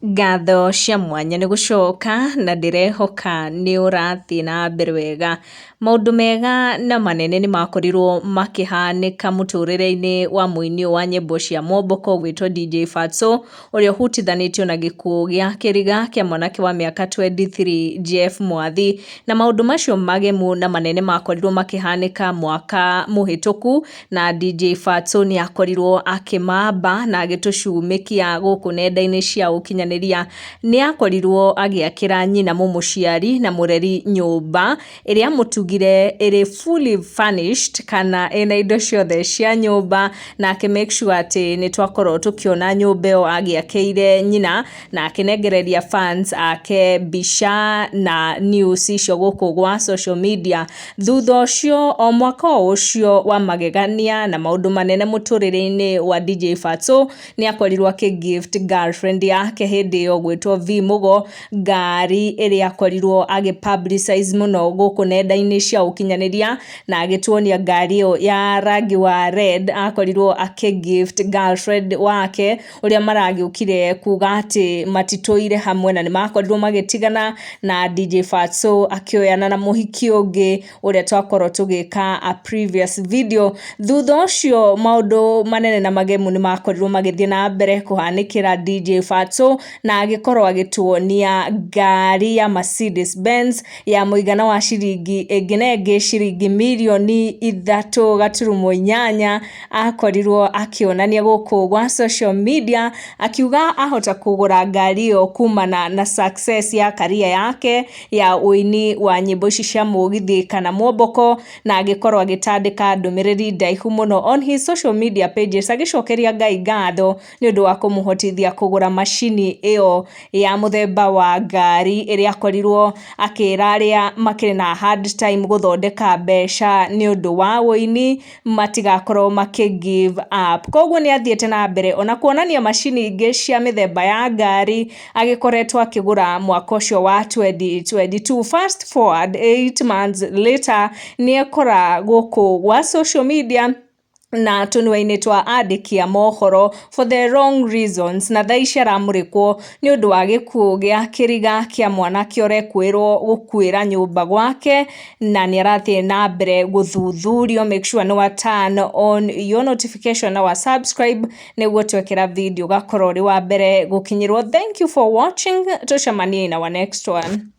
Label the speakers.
Speaker 1: Ngatho cia mwanya nĩ gũcoka na ndĩrehoka nĩ ũrathiĩ na mbere wega. Maũndũ mega na manene nĩ makorirwo makĩhanĩka mũtũrĩre-inĩ wa mũini ũyũ wa nyĩmbo cia mwomboko ũgwĩtwo DJ Fatxo, ũrĩa ũhutithanĩtio na gĩkuũ gĩa kĩriga kĩa mwanake wa mĩaka 23 Jeff Mwathi. Na maũndũ macio magemu na manene makorirwo makĩhanĩka mwaka mũhĩtũku na DJ Fatxo nĩ akorirwo akĩmamba na agĩtũcumĩkia gũkũ nenda-inĩ cia ũkinyanĩria. Nĩ akorirwo agĩakĩra nyina mũmũciari na mũreri nyũmba ĩrĩa amũtugire ĩrĩ fully furnished kana ĩna indo ciothe cia nyũmba, na akĩ make sure atĩ nĩ twakorwo tũkĩona nyũmba ĩyo agĩakĩire nyina, na akĩnengereria fans ake mbica na news icio gũkũ gwa social media. Thutha ũcio o mwaka o ũcio wa magegania na maũndũ manene mũtũrĩre-inĩ wa DJ Fatxo, nĩ akorirwo akĩ gift girlfriend yake hĩndĩ ĩyo gwĩtwo V Mugo ngari ĩrĩa akorirwo agĩ publicize mũno gũkũ nenda-inĩ cia ũkinyanĩria, na agĩtuonia ngari ĩyo ya rangi wa red akorirwo akĩ gift girlfriend wake, ũrĩa maragĩũkire kuga atĩ matitũire hamwe na nĩ makorirwo magĩtigana, na DJ Fatxo akĩoyana na mũhiki ũngĩ ũrĩa twakorwo tũgĩka a previous video. Thutha ũcio maũndũ manene na magemu nĩ makorirwo magĩthiĩ na mbere kũhanĩkĩra DJ Fatxo, na agĩkorwo agĩtuonia ngari ya Mercedes Benz ya mũigana wa ciringi ĩngĩ na ĩngĩ ciringi 3.8 mirioni, akorirwo akĩonania gũkũ gwa social media akiuga ahota kũgũra ngari ĩyo kumana na success ya career yake ya ũini wa nyĩmbo ici cia mũgithi kana mwomboko, na agĩkorwo agĩtandĩka ndũmĩrĩri ndaihu mũno on his social media pages agĩcokeria Ngai ngatho nĩ ũndũ wa kũmũhotithia kũgũra macini ĩyo ya mũthemba wa ngari ĩrĩa akorirwo akĩra arĩa makĩrĩ na hard time gũthondeka mbeca nĩ ũndũ wa ũini matigakorwo makĩ give up. Koguo nĩ athiĩte na mbere ona kuonania macini ingĩ cia mĩthemba ya ngari agĩkoretwo akĩgũra mwaka ũcio wa 2022. Fast forward 8 months later, nĩ ekora gũkũ gwa social media na tũnua-inĩ twa andĩki a mohoro for the wrong reasons, na thaa ici aramũrĩkwo nĩ ũndũ wa gĩkuũ gĩa kĩriga kĩa mwanake ũrekwĩrwo gũkuĩra nyũmba gwake, na nĩ arathiĩ na mbere gũthuthurio. Make sure nĩ wa turn on your notification na wa subscribe nĩguo twekĩra video ũgakorwo ũrĩ wa mbere gũkinyĩrwo. Thank you for watching, tũcemanie in our next one.